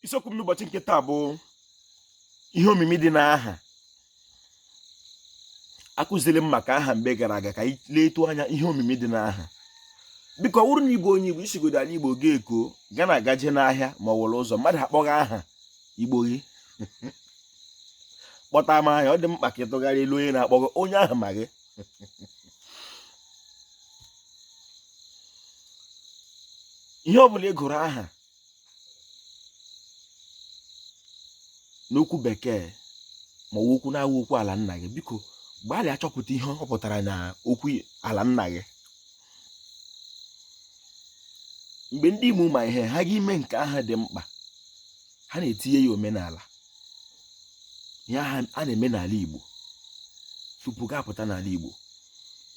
Isiokwu m n'ụbọchị nke taa bụ ihe omimi dị n'aha. Akụziri m maka aha mgbe gara aga, ka anyị leetu anya ihe omimi dị n'aha. Biko, ọ bụrụ na ị bụ onye Igbo, i sigodo ala Igbo gaa Eko, ga na agaje n'ahịa ma ọ wụrụ ụzọ mmadụ akpọghị aha Igbo gị, kpọta m anya. Ọ dị mkpa ka ị tụgharịa elu onye na-akpọ gị, onye ahụ ma gị. Ihe ọ bụla ị gụrụ aha n'okwu bekee ma ọ bụ okwu na-awụ okwu ala nna gị, biko gbalịa chọpụta ihe ọ pụtara na okwu ala nna gị. Mgbe ndị Imo ma ihe ha ga ime nke aha dị mkpa, ha na-etinye ya omenala ihe a na-eme n'ala Igbo tupu ga-apụta n'ala Igbo.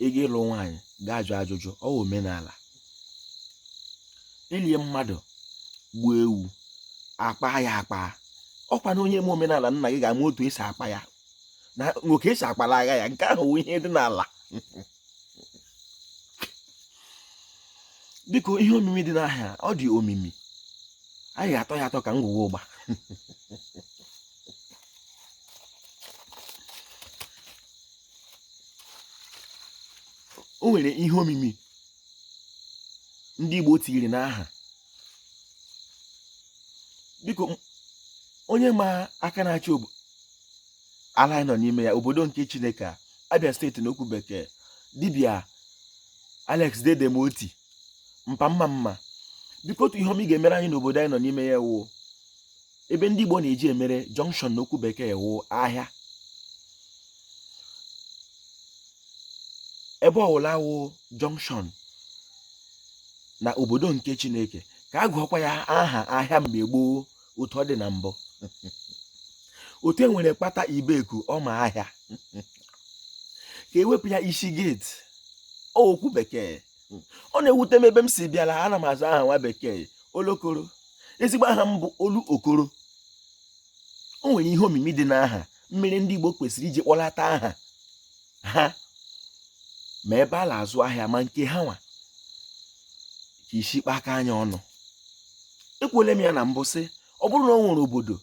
Ị ga ịlụ nwaanyị, ga-ajụ ajụjụ, ọ omenala. Elie mmadụ, gbuo ewu, akpa ya akpa. Ọkwa na onye ma omenala nna gị ga-ama otu esi akpa ya na nwoke esi akpala agha ya. Nke ahụ wụ ihe dị n'ala. Biko, ihe omimi dị n'aha, ọ dị omimi. Anyị ga-atọ ya atọ ka ngwugwu ụgba. O nwere ihe omimi ndị Igbo tinyere n'aha. Biko, onye ma aka na-achị ala anyị nọ n'ime ya, obodo nke Chineke a, Abia steeti n'okwu bekee, dibịa Alex Dedem Otti, mpa mma mma, biko, otu ihe ọma ị ga-emere anyị n'obodo anyị nọ n'ime ya wụ ebe ndị Igbo na-eji emere junction n'okwu bekee wụ ahịa. Ebe ọwụla wụ junction na obodo nke Chineke, ka a gụọkwa ya aha ahịa mgbe gboo, otu ọ dị na mbụ, otu e nwere kpata Ibeku ọma ahịa, ka ewepụ ya isi gate okwu bekee. Ọ na-ewute m ebe m si bịala, ana m aza aha nwa bekee Olokoro. Ezigbo aha m bụ Olu Okoro. O nwere ihe omimi dị n'aha mere ndị Igbo kwesịrị iji kpọlata aha ha, ma ebe a na-azụ ahịa, ma nke ha nwa ka isi kpaka anya ọnụ. Ekwuole m ya na mbụ sị, ọ bụrụ na ọ nwere obodo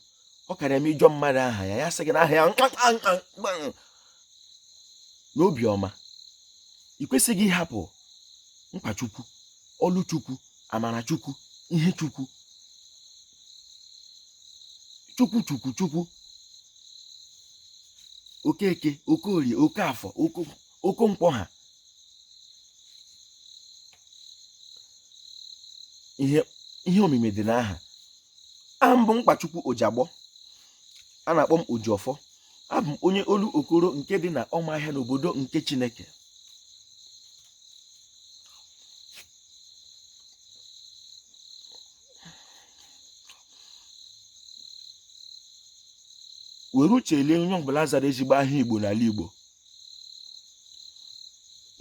ọ kara eme ịjọ mmadụ aha ya, ya sị gị na aha ya n'obi ọma, ị kwesịghị ịhapụ Nkwachukwu, Ọlụchukwu, Amarachukwu, ihe Chukwu, Chukwu, Chukwu, Chukwu, Okeke, Okorie, Okafọ, Okonkwọ ha. Ihe omimi dị n'aha. Aha m bụ Nkwachukwu Ojiagbọ, a na-akpọ m Ojiọfọ. Abụ m onye Olu Okoro nke dị na Ọmahịa n'obodo nke Chineke. Were uche lee onye ọbụla zara ezigbo aha Igbo n'ala Igbo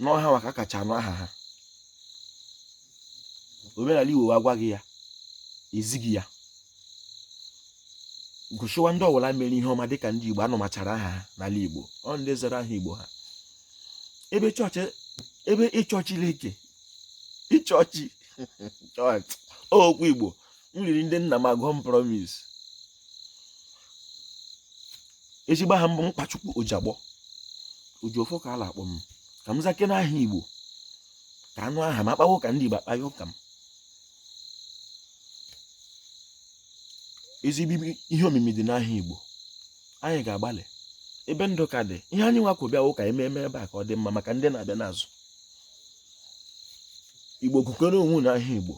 n'ọha maka kacha anụ aha ha. Omenala Igbo agwaghị ya, ezighị ya. Gụsịwa ndị ọbụla mere ihe ọma dịka ndị Igbo anụmachara aha ha n'ala Igbo, ọ ndị zara aha Igbo ha. Ebe chọọchị, ebe ịchọ Chineke, ịchọọchị, chọọchị, okwu Igbo m riri ndị nna m agụọ m promise. Ezigbo aha m bụ Nkwachukwu Ojiagbọ, Ojiọfọ ka a na-akpọ m. Ka m zake n'aha Igbo, ka anụ aha m akpawo ka ndị Igbo akpaghị ụka m. Ezigbo ihe omimi dị n'aha Igbo. Anyị ga-agbalị ebe ndụ ka dị, ihe anyị nwa kwụ bịa ụka ememe ebe a ka ọ dị mma maka ndị na-abịa n'azụ. Igbo, gụkọrọ onwe n'aha Igbo.